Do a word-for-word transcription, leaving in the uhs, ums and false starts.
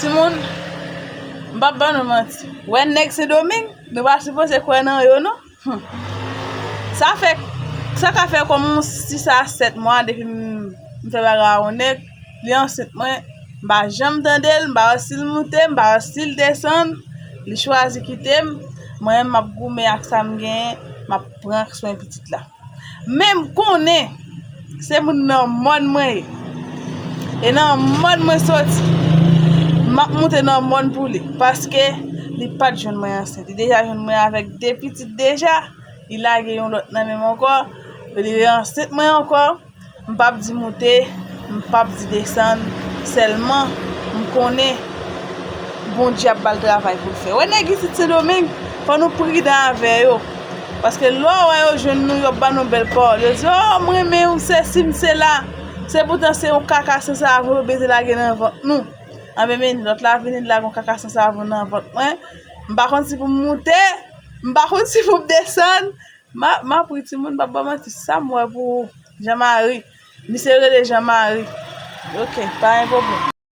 Timoun, m p ap ban nou manti. Wè nèg Sendomeng, nou pa sipoze kwè nan yo non. Hmm. Sa fè, sa ka fè kòm yon sis a sèt mwa depi m, m fè bagay a yon nèg, li ansent mwen, m pa janm tande l, m pa wè si l moute, m pa wè si l desann, li chwazi kite m, mwen menm m ap goumen ak sa m genyen, m ap pran swen pitit la. Men m konnen se moun nan mòn mwen ye. E nan mòn mwen soti, m ap moute nan mòn pou li. Paske li pa t jwenn mwen ansent. Li deja jwenn mwen avèk de pitit deja. Li lage yon lòt nan men m ankò. Li ansent mwen ankò. M p ap di moute, m p ap di desann. Sèlman, m konnen Bondye ap ba l travay pou l fè. Wè nèg isit Sendomeng, fò nou pridan avè yo. Paske lè w wè yo jwenn nou, yo ap ba nou bèl pawòl. Yo di, "Oh, m renmen w, sesi, m sela." Se poutan se yon kaka sansavon yo beze lage nan vant nou. Anben, men lòt la vini, l lage yon kaka sansavon nan vant mwen. M pa konn si pou m moute, m pa konn si pou m desann. M a, m ap ri timoun, m p ap ba manti. Sa m wè pou Jean Marie. Misye rele Jean Marie. Ok, pa gen pwoblèm.